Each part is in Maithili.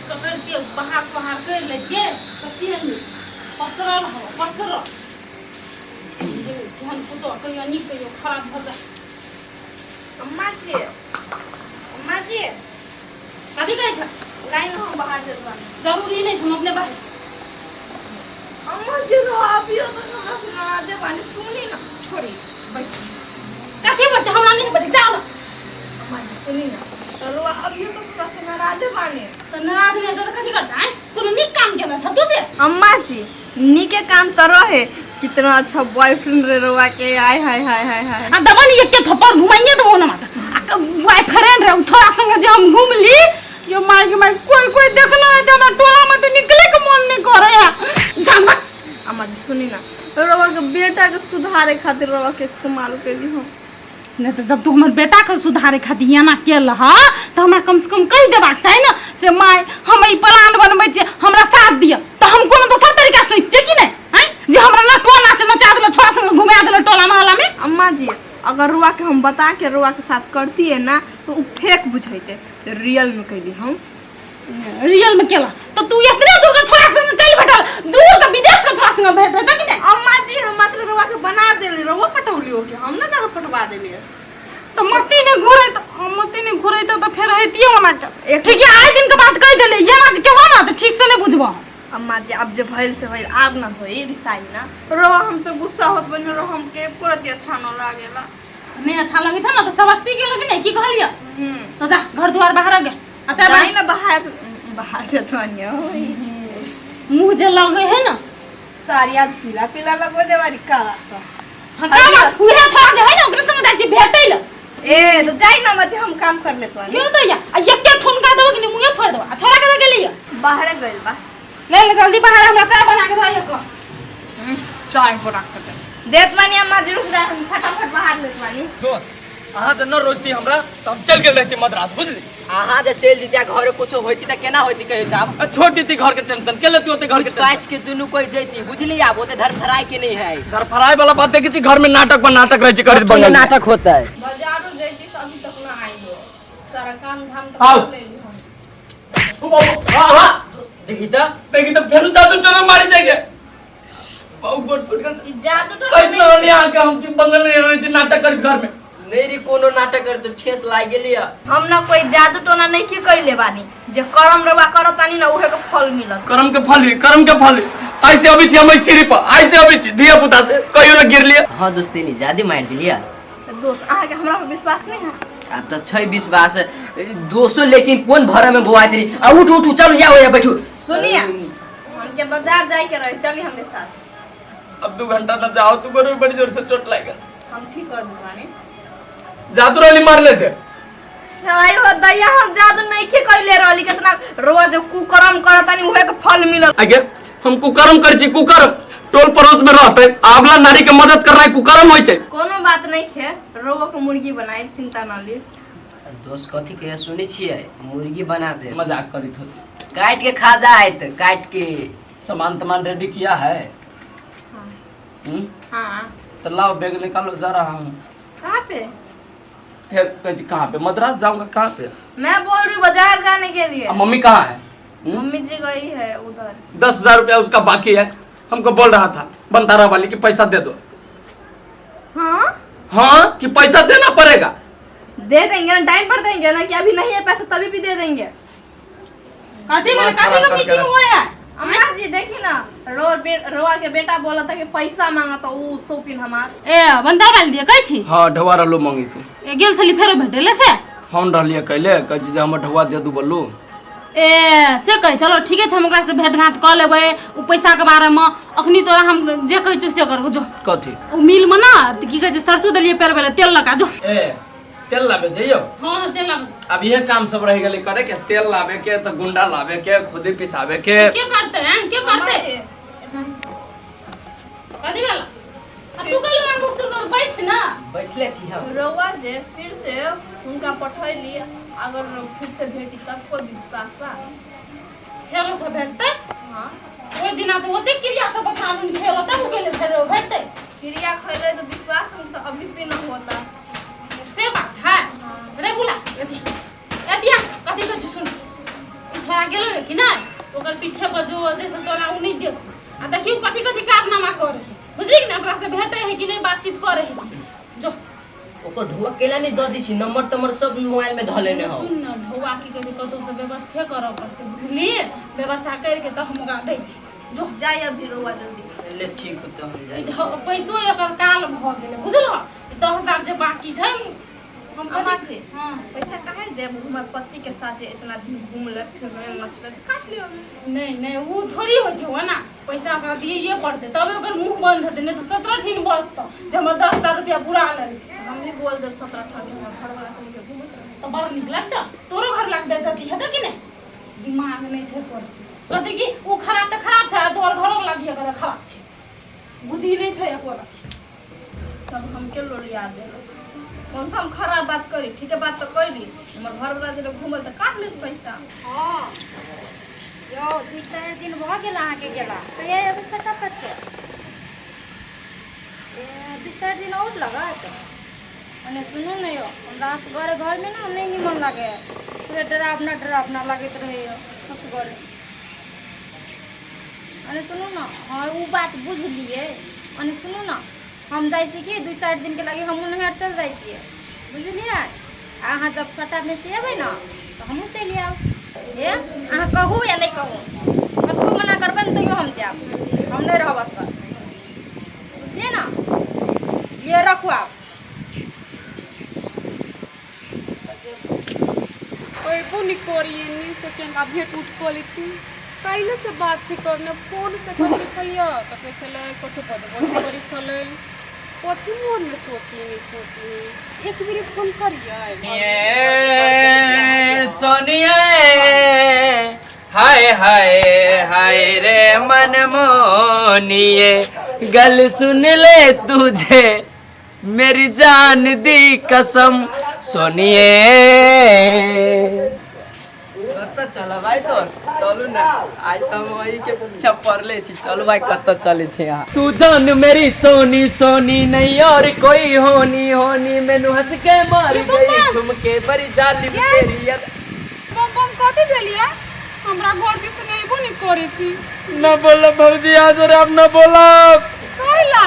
कऽ करितियै, बाहर सोहार करि लैतियै तऽ से नहि, पसरल हवा पसरल। केहन पुतोह, कहियो नीक कहियो खराब भऽ जाय। अम्मा जी, अम्मा जी। कथी कहै छ? लाइन हम बाहर जेतबा। जरूरी नहि छै, हम अपने बाहर। अम्मा जी, रो अभियो तो हमरा से नाराज बानी, सुनी ना, छोड़ी बैठ। कथी बैठते? हमरा नहीं बैठे, जाओ ना। अम्मा जी, सुनी ना, तो रो अभियो तो हमरा से नाराज बानी। तऽ नाराज नहि तऽ कथी करता है? कोनो नीक काम केना था तू से? अम्मा जी, नीके काम तो रहे, कितना अच्छा बॉयफ्रेंड रे रोआ के, आय हाय हाय हाय हाय। आ दबा नी, एक थप्पड़ घुमाइए देबो ना माता। आ बॉयफ्रेंड रे, उ छोरा संगे जे हम घुमली यो माय के माय, कोई कोई देखना है तो हमरा टोला में तो निकले के मन नहीं करे है जानवा। अम्मा जी, सुनी ना, रोआ के बेटा के सुधारे खातिर रोआ के इस्तेमाल कैली हम। नहीं तो जब तू हमर बेटा के सुधारे खातिर एना केल ह तो हमरा कम से कम कहि देबाक चाही ना से my हम ई प्लान बनबै छियै, हमरा साथ दिअ, तऽ हम कोनो दोसर तरीका सोचतियै कि नहि आँय, जे हमरा नटुआ नाच नचा देलक, छोरा संगे घुमा देलक टोला मोहल्ला में। अम्मा जी, अगर रुआ के हम बता के रुआ के साथ करती है ना तो उ फेक बुझैते, तो रियल में कैली हम। रियल में केला तो तू इतने दूर के छोरा संगे कैल भेटल? दूर के विदेश के छोरा संगे भेट हेतै कि नहि? अम्मा जी, हम मात्र रुआ के बना देली, रुआ पटौली ओके, हम ना जाके पटवा देली। तऽ मती नहि घुरै तऽ मती नहि घुरै तऽ फेर हेतियै ओना के। ठीक है, आइ दिन के बात कहि देले, एना जे केबो ना तऽ ठीक से नहि बुझबो। अम्मा जी, अब जे भइल से भइल, आब ना होई रिसाई ना। रोआ हमसे गुस्सा होत बनी, रो हमके एको रति अच्छा न लागेला। नहीं अच्छा लगे छ ना तऽ सबक सीख गेलो कि नहीं? की कहलियै? हम्म। तो जा, घर द्वार बाहर गे। अच्छा। जाई ना बाहर, बाहर के तो अन्य होई। मुंह जे लगे है ना। सारी आज पीला पीला लगोले बारी का? हाँ, का बात? उहे छोरा जे है ना, ओकरे संगे जाइ छी भेटै ल। ए तो जाई ना मजे, हम काम कर लेत बानी। क्यों तो या आ एके ठुनका देबो कि नहीं मुंहे फोड़ देबो। आ छोरा के गेलियै? बाहरे गइल बा। ले ले, जल्दी बाहर, हमरा चाय बना के दे को। चाय बना के दे देत बानी। अम्मा जी, रुक जाए, हम फटाफट बाहर लेत बानी। दोस्त, अहाँ जे न रोकती हमरा तऽ हम चलि गेल रहती मद्रास, बुझली? अहाँ जे चलि जैतियै, घरे कुछो होइती तऽ केना होइती कहियो तऽ आब? आ छोड़ देती घर के टेंशन के लेती ओते घर के कुछ पाँच के दुनू कोई जैती, बुझली? आब ओते धरफराय के नहीं है। धरफराय वाला बात देखै छी, घर में नाटक पर नाटक रहै छै करैत बंगल में। नाटक होता है। बाजारो जैती से अभी तक ना आई हो, सारा काम धाम तो आओ। कर लेली हम। ओ बाबू, हाँ हाँ, देखी तऽ। देखी तऽ फेरू जादू टोना मारी जाएगे बाबू, गोड़ फुट गेल। ई जादू टोना। कहि रहली अहाँके हम कि बंगल में रहै छी नाटक करैत घर में। नहीं रे, कोनो नाटक कर तो ठेस लाग गेली है। हम ना कोई जादू टोना नहीं की कैले बानी, जे करम रवा करत तानी ना उहे के फल मिलत। करम के फल ही, करम के फल ही। ऐसे अबै छी हम एहि सीढ़ी पर, ऐसे अबै छी धिया पुता से कहियो न गिरलियै। हाँ दोस्ती, ज्यादा मारि दिलिया। दोस्त, अहाँके हमरा पर विश्वास नहीं है? आब तऽ छै विश्वास दोसो, लेकिन कोन भर में बौआ तेरी। आ उठ उठ, चल जाओ या बैठू। सुनिए, हमके बाजार जाए के रहे, चली हमरे साथ। अब 2 घंटा न जाओ, तू गोड़ में बड़ी जोर से चोट लागि गेल। हम ठीक कर दूंगा। जादू रहली मारले छै। आई हो दैया, हम जादू नहीं के कैले रहली, कितना रोज कुकर्म करतानी उहे के फल मिलत। आगे हम कुकर्म करै छी? कुकर्म टोल पड़ोस में रहते आबला नारी के मदद करनाइ कुकर्म होइ छै? कोनो बात नहीं खे, रोबो के मुर्गी बनाई, चिंता न ली। दोस्त, कथी के सुनै छियै? मुर्गी बना दे। मजाक करित होते। काट के खा जाइत, काट के। सामान तमान रेडी किया है? हम्म? हाँ। तो लाओ, बैग निकालो, जा रहा हूँ। कहाँ पे? फिर कहै छी कहाँ पे? मद्रास जाऊंगा, कहाँ पे? मैं बोल रही हूँ बाजार जाने के लिए। अब मम्मी कहाँ है? हम्म? मम्मी जी गई है उधर। 10,000 रुपया उसका बाकी है, हमको बोल रहा था बंतारा वाली कि पैसा दे दो। हाँ? हाँ, कि पैसा देना पड़ेगा। दे देंगे ना, टाइम पर देंगे ना, कि अभी नहीं है पैसा तभी भी दे देंगे। कथी भेलै? दिमाग कथी के खराब करके मीटिंग रख। होय है? अम्मा जी, देखी ना, रो रोआ के बेटा बोला था कि पैसा मांगा तो ऊ सौतीन हमार। ए बंदा वाली दिया कहै छी। हाँ, ढौआ रहलो मांगी तू। ए गेल छली फेरो भेटले से? फोन रहलियै कैले, कहै छी जे हमर ढौआ दे दू बोलू। ए से कहै, चलो ठीके छै, हम ओकरा से भेट घाट कऽ लेबै ओ पैसा के बारे में। अखनी तोरा हम जे कहै छियौ से कर, जो। कथी? ओ मिल में ना तऽ की कहै छै, सरसों देलियै पेरबै लए, तेल लगा जो। ए तेल लाबे जइयो? हाँ हाँ, तेल लाबै। अब इहे काम सब रह गेलै करे के, तेल लाबे के तऽ गुंडा लाबे के, खुदे पिसाबे के। के करतै हैं? के करतै? कथी भेल? आ तू कहली हमरा मुँह सुन, बैठ ना। बैठले छी हम। रउआ जे फिर से हुनका पठैली, अगर फिर से भेटी तब कोई विश्वास बा? फेरो से भेटतै? हाँ। ओहि दिना तऽ ओते क्रिया सब कानून खेल, तब गेलै, फेरो भेटतै? क्रिया खैले तो विश्वास हम तो अभी भी न होता। से बात है। रे बुला, एतिया एतिया, कथी कहै छी सुन, ई छोड़ा। गेलो कि नहि, ओकर पीछे पर जो जैसे तोरा उ नहि देख आ देखियो कथी कथी कारनामा करे है, बुझली कि ना? ओकरा से भेटे है कि नहीं, बातचीत करे है कि जो ओकर ढोआ केला नहीं दऽ दै छी, नंबर तंबर सब मोबाइल में धऽ लेने हौ। सुन न ढौआ, की कहै कतौ से व्यवस्थे करऽ पड़तै, बुझली? व्यवस्था करके तऽ हम ओकरा दै छी जो। जाय अभी रउआ जल्दी। ले ठीक होतै, हम ई जाइ। पैसो एकर काल भऽ गेलै, बुझलहो? 10,000 जे बाकी छै हम अम्मा कथी जी। हाँ। पैसा काहे देब? हमर पति के साथ जे इतना दिन घूमलक फिरलक नचलक, काट लियो। नहि नहि, ओ थोड़ी होइ छै ओना, पैसा ओकरा दियैये पड़तै तबे ओकर मुँह बंद हेतै, नहि तऽ 17 ठीन बजतौ जे हमर 10,000 रुपया बुरा लेलकै। हम भी बोल देब 17 ठाम हमर घर वाला के घूमत रहे। तऽ बड़ नीक लगतौ, तोरो घर लाग बेइज्जती हेतौ कि नहि? दिमाग नहि छै करती, कहतै कि ओ खराब तऽ खराब छै आ तोहर घरो वाला भी एकर खराब छै, बुद्धि नहि छै एको रत्ती। सब हमके लोलिया देलक। कौन सा हम खराब बात करी? ठीक बात तो कैली, हमर घर वाला जे घूमल तऽ काट लेत पैसा। हँ यौ, 2-4 दिन भऽ गेल अहाँके गेला, कहिया एबै सट्टा पर से? ए 2-4 दिन आओर लागत। ओने सुनू ने यौ, हमरा असगरे घरमे ने नहि निमन लागैए, पूरा डरावना डरावना लागैत रहैए असगरे। ओने सुनू ने, हँ ओ बात बुझलियै। ओने सुनू ने, हम जाइ छी कि 2-4 दिनके लागि हमहूँ नैहर चलि जाइ छियै, बुझलियै? आ अहाँ जब सट्टामे से एबै ने तऽ हमहूँ चलि आयब। हे अहाँ कहू या नहि कहू, कतबो मना करबै ने तैयो हम जायब, हम नहि रहब असगर, बुझलियै ने? ये रखू आब। अयबो नहि करी एन्ने से केना भेट उठ कऽ लेती। काल्हि से बात छै करने, फोन से करने छलियै तऽ कहै छलै कतहु बजबो नहि करै छलै। कथी मोनमे सोची नहि सोची, एक बेर फोन करियै। ये सोनिए, हाय हाय हाय रे मन मोनिए, गल सुन ले तुझे मेरी जान दी कसम सोनिए। कतऽ चलब भाइ दोस्त? चलू ने, आइ तऽ हम वही के पीछा पड़ले छी। चलू भाइ, कतऽ चलै छी अहाँ? तू जान मेरी सोनी सोनी, नहीं और कोई होनी होनी, मैनू हंस के मार गई ठुमके बड़ी जालिम तेरी अदा। बम बम, कथी भेलियै? हमरा घर दिस अयबो नहि करै छी। न बोलब भौजी, आज अब न बोलब। कैला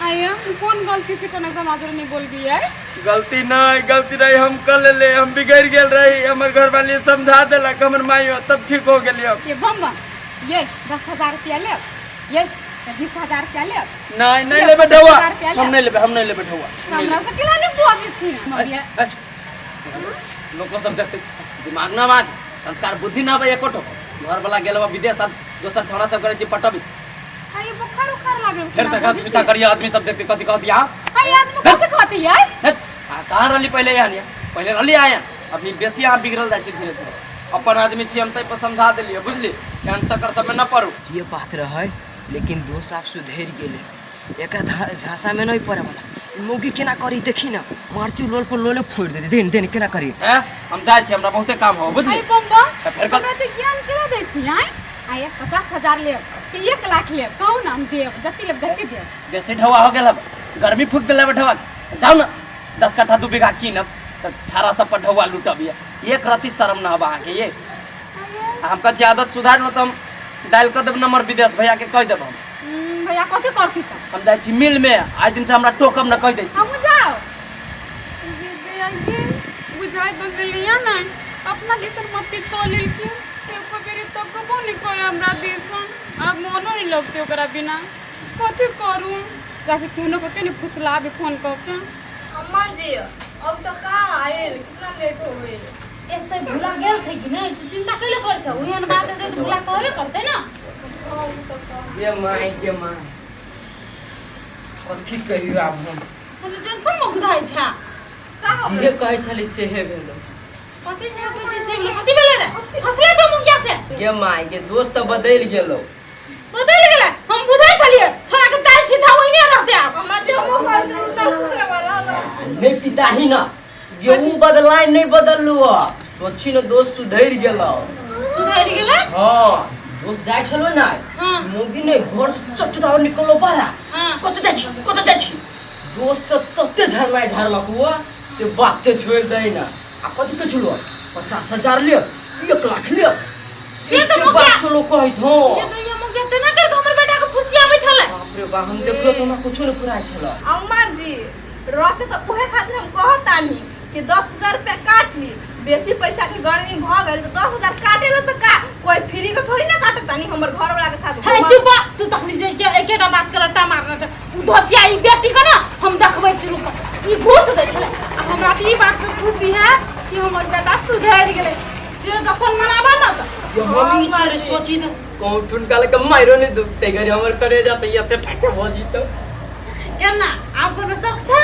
आया? कोन गलती से कोनो समाज नहीं बोलबियै? गलती नहीं, गलती रही हम कर लेले, हम बिगड़ गेल रही, हमर घर वाली समझा देलक, हमर माइयो, तब ठीक हो गेली हम। ये बम बम, ये 10,000 रुपया लेब, ये 20,000 रुपया लेब। नहीं नहीं लेबे ढौआ, हम नहीं लेबे, हम नहीं लेबे ढौआ। हमरा से केला नहीं बजै छी? लोको सब देखते दिमाग ना बाज, संस्कार बुद्धि ना बे एकोटो। घर वाला गेल बा विदेश आ दोसर छौड़ा सब करे छी पटबी। अरे बुखार उखार लागल। फेर तक छुछा करिए, आदमी सब देखते कथी कहती आ। अरे आदमी कथी कहती यार? हेत, आ कहाँ रहली पहिले? यहाँ पहिले रहली आया, अभी बेसी यहाँ बिगड़ल जाइ छै धीरे धीरे। अपन आदमी छी हम, ताहि पर समझा देलियै, बुझली? एहन चक्कर सबमे न पड़ू। जे बात रहै, लेकिन दोस्त आब सुधरि गेलै, एकरा झांसा में नहीं पड़े वाला। मौगी केना करी देखी ना, मारती लोल पर लोले फोड़ दे देन देन केना करी। हैं, हम जाइ छी, हमरा बहुते काम हो, बुझली? अरे बम बम, तऽ फेर हमरा तऽ ज्ञान केना दै छी आँय? आय 50,000 लेब कि 1 लाख लेब, कहू ने, हम देब, जते लेब जते देब। बेसी ढौआ हो गेल हब, गर्मी फूक देले ढौआ। जाउ ने 10 कट्ठा 2 बीघा कीनब तऽ छाड़ा सब पर ढौआ लूटब। ये एक रत्ती शरम न हब अहाँके ये? आ हमका जे आदत सुधार न तऽ हम डायल कर देब नंबर विदेश, भैया के कहि देब हम। भैया कथी करती तऽ? हम जाइ छी मिल में, आइ दिन से हमरा टोकब न, कहि दै छी। हमहूँ जाउ। बुझाइ बदलिया ने अपना दिसन मत्ती कऽ लेलखिन, एको बेरी तकबो नहि करे हमरा दिसन। आब मोनो नहि लगतै ओकरा बिना। कथी करू? चाची केहनो कऽ के ने फुसलाबी फोन कऽ के। अम्मा जी, अब तो कहाँ आयल? कितना लेट हो गई। एते भुला गेल छै कि नहि? तू चिंता कैले करै छौ? ओहन बात हेतै तऽ भुला कहबे करतै ने। ये my गे my, कथी कहियो आब हम? हम टेंशन में बुझाइ छै। का हो जे गई? कहै छली सेहे भेलो। कथी जे कहै छै से कथी भेलै रे? फसले छौ मुखिया से? गे my गे, दोस्त तऽ बदलि गेलो। बदलि गेलै, हम बुझै छलियै छोरा के चाल छी ओहिने रहतै आब। अम्मा जी, हम घर से ना सुधरे वाला हलो। नहीं पिताही ना गे, ऊ बदलाय नहीं बदललू। सोची न, दोस्त सुधरि गेलो। सुधरि गेलै? हाँ, दोस्त जाइ छलो ना, मौगी ने घर से चट दऽ निकललो बाहर। कतऽ जाइ छी, कतऽ जाइ छी? दोस्त के तते झरनाइ झाड़लक हुआ से बाते छोड़ि दै ना। आ कथी के छलो, 50,000 ले 1 लाख ले। से तऽ से बात छलो कहैत हो। ये तो ये मुखिया तेना कर के हमर बेटा के फुसियाबै छलै। बाप रे बा, हम देखलो तो हमरा कुछो नहीं पुराइ छलो। अम्मा जी, रखे तऽ उहे खातिर हम कहतानी कि 10,000 रुपया काट ली। बेसी पैसा के गर्मी भऽ गेल तऽ 10,000 काटे ला तऽ का कोई फ्री के थोड़ी ना काटतानी हमर घर वाला के साथ। अरे चुप बा, तू तखनी जे के एकेटा बात के रट्टा मारना छ। उ धोचिया ई बेटी के ना हम देखबै छी, रुक। ई घूस दै छलै आ हमरा तऽ ई बात पे खुशी है कि हमर बेटा सुधरि गेलै। से जशन मनाबा ना तऽ। ये हम ई छले सोची त कहूं ठुनका लके माइरो नहीं दुखते घरे हमर करे जाते एते ठाके भ जीतो। केना आब कोनो शक छ?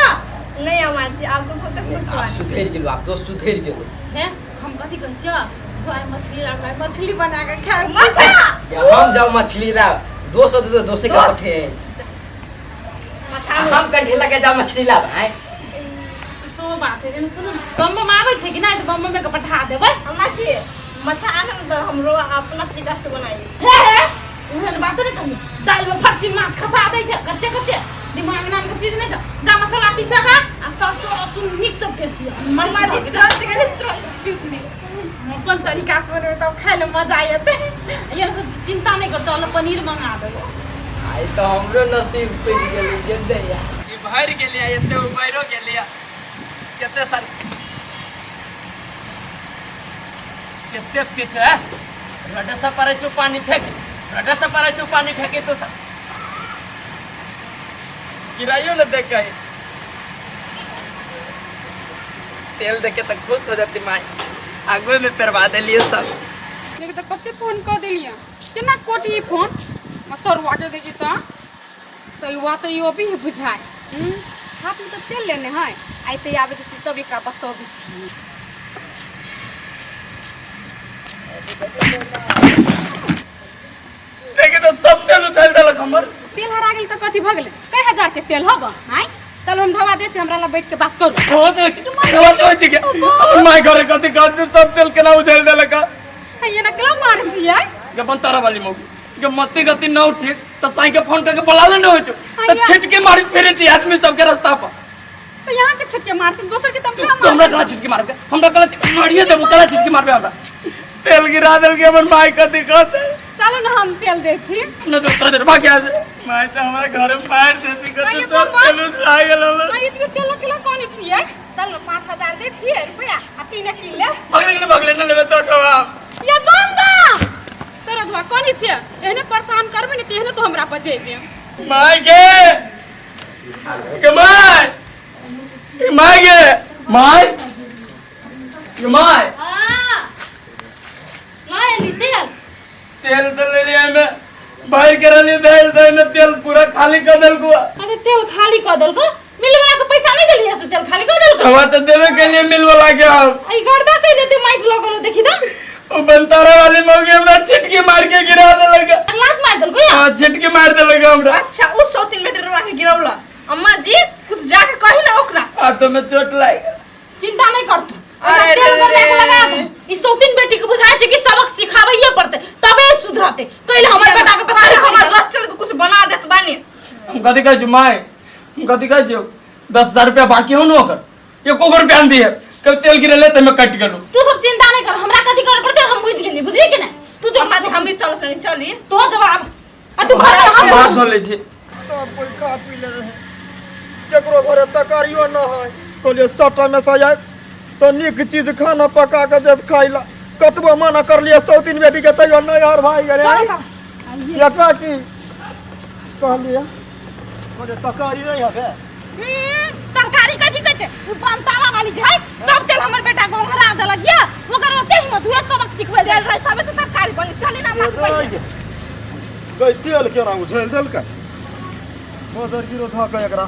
नहीं अम्मा जी, आपको बहुत खुश आप बानी। सुधरि गेलो, आप दोस्त सुधरि गेलो। हे, हम कथी कहै छियौ, जो आइ मछली लाबै, मछली बना के खाय। मछा। या हम जाऊ मछली ला, दोस्त होते तो दोसे के दोस्त। पठे। मछा। हम कंठे लगे जाऊ मछली ला भाई। सो बात है। सुन, बम बम आबै छै कि नहि? तऽ बम बम के पठा देबै। अम्मा जी, मछा आने तो हमरो अपना तरीका से बनाई। हे हे, ओहन बात नहि कहू। दालि में फरसी माछ खसा दै छै कच्चे कच्चे। दिमाग नाम के चीज नहि छै। जा मसाला पीसा का आ सरसों लहसुन नीक से पीसी। अम्मा जी, तुरंत गेली, तुरंत पीस ली। हम अपन तरीका से बनेबै तब खाय ले मजा एतै। ये सब चिंता नहि कर, चल पनीर मंगा देबो। आई तो हमरो नसीब खुलि गेलै गेलै या। ई भरि गेलै, एते उबैरो गेलै। कते साल कते पिच है रडे से पड़े छौ पानी फेंक, रडे से पड़े छौ पानी फेंके तो सब गिराइयो न देख के तेल देखे तो खुश हो जाती माई। आगुए में पेरवा देलिए सब। लेकिन तऽ कते फोन कऽ देलियै, केना कटी ई फोन? मसरुआ के देखी तऽ तऽ ई तऽ ई अभी बुझाय। हाथमे तऽ तेल लेने है। आइ तऽ आबै छी तब एकरा बतबै छी। देखे तो सब तेल उछाल देलक हमर। तेल हरा गेल तऽ कथी भऽ गेलै? कै हजार के तेल हब आँय? चल, हम ढवा दै छी, हमरा लग बैठ के बात करू। होश होइ छै, होश होइ छै के अपन माय घरे कथी कहत, सब तेल केना उछाल देलक? एना केना मारै छियै? के बंतारा वाली मौगी के मत्ती गति न उठे तऽ साई के फोन करके बोला ले न होइ छौ तऽ आइया। छिटके मारी फिरे छी आदमी सबके रास्ता पर। तऽ यहाँ के छिटके मारथिन, दोसर के तऽ हम तू केना तू हमरा कला छिटके मारबे? हमरा कला मारिए देबो, कला छिटके मारबे हमरा? तेल गिरा देलके हमर माय, कथी कहते? चलू ने, हम तेल दै छी। न तो उतर दे, भाग यहाँ से। माय तऽ हमरा घर में मार देती। कथी? आइए सब पापा। तेल उछला गेल हमर। आ एतबे तेल केना कने छियै? चलू, 5,000 दै छियै रुपया आ तीने कीन ले। भगले ने, भगले न लेबे तो ठोआ। ये बम बम सरदुआ कने छियै? एहने परेशान करबै ने तऽ एहने तो हमरा बजेबै। माय गे, के my, के my गे my, के my. हाँ, ला एली तेल। तेल तो ले लिया में भर के रहली तेल तो में तेल पूरा खाली कर देलको। अरे, तेल खाली कऽ देलको? मिलवा के पैसा नहीं देलियै से तेल खाली कऽ देलको? हमरा तो देवे के लिए मिल वाला के हम। आई गर्दा कैले ते माइट लगल हो, देखी तऽ। ओ बनतारा वाली मौगी हमरा छिटकी मार के गिरा देलक। लात मारि देलको या? हां, छिटकी मार देलक हमरा। अच्छा, उ सौतीन बेटी रुआ के गिरौला। अम्मा जी, कुछ जाके कही ना ओकरा। आ तो में चोट लाग। चिंता नहीं कर तू। अरे अरे तेल रे पर रे। लगा दे। ई सौतीन बेटी के बुझाय छै कि सबक सिखाबैये पड़ते तबे सुधरते। कैले हमर बेटा के अरे पछाड़ी हमर बस चले तो कुछ बना देत बानी। हम कथी कहै छी माय, हम कथी कहै छी, 10,000 रुपया बाकी हो न ओकर, एको गो रुपया नहीं दिए। कब तेल गिरले ते में कट गेलू। तू सब चिंता नहीं कर, हमरा कथी करे पड़ते हम बुझ गेली। बुझली कि नहीं? तू जो अम्मा जी, हम भी चल चली। तो जवाब आ तू घर में हम हाथ धो लै छी। सब कोई खा पी ले रहे, केकरो घरे तकारियो न है। कहलिए सटा में से आयब तऽ नीक चीज खाना पका के देत खाइ ला। कतबो मना करलिए सौतीन बेटी के, तैयो नहीं हर भाई गेलै। एकरा की कहलिए, कहलिए तकारी नहीं हबे। तरकारी कथी कहै छै? उ बनतारा वाली छै, सब तेल हमर बेटा के ओंघरा देलक या ओकर ओते हिम्मत हुए सबक सिखबै तेल रहे तबे तो तरकारी बनी। चली ना माथ पहिले। गई, तेल केना उझेल देलकै? मदर गिरो धऽ के एकरा।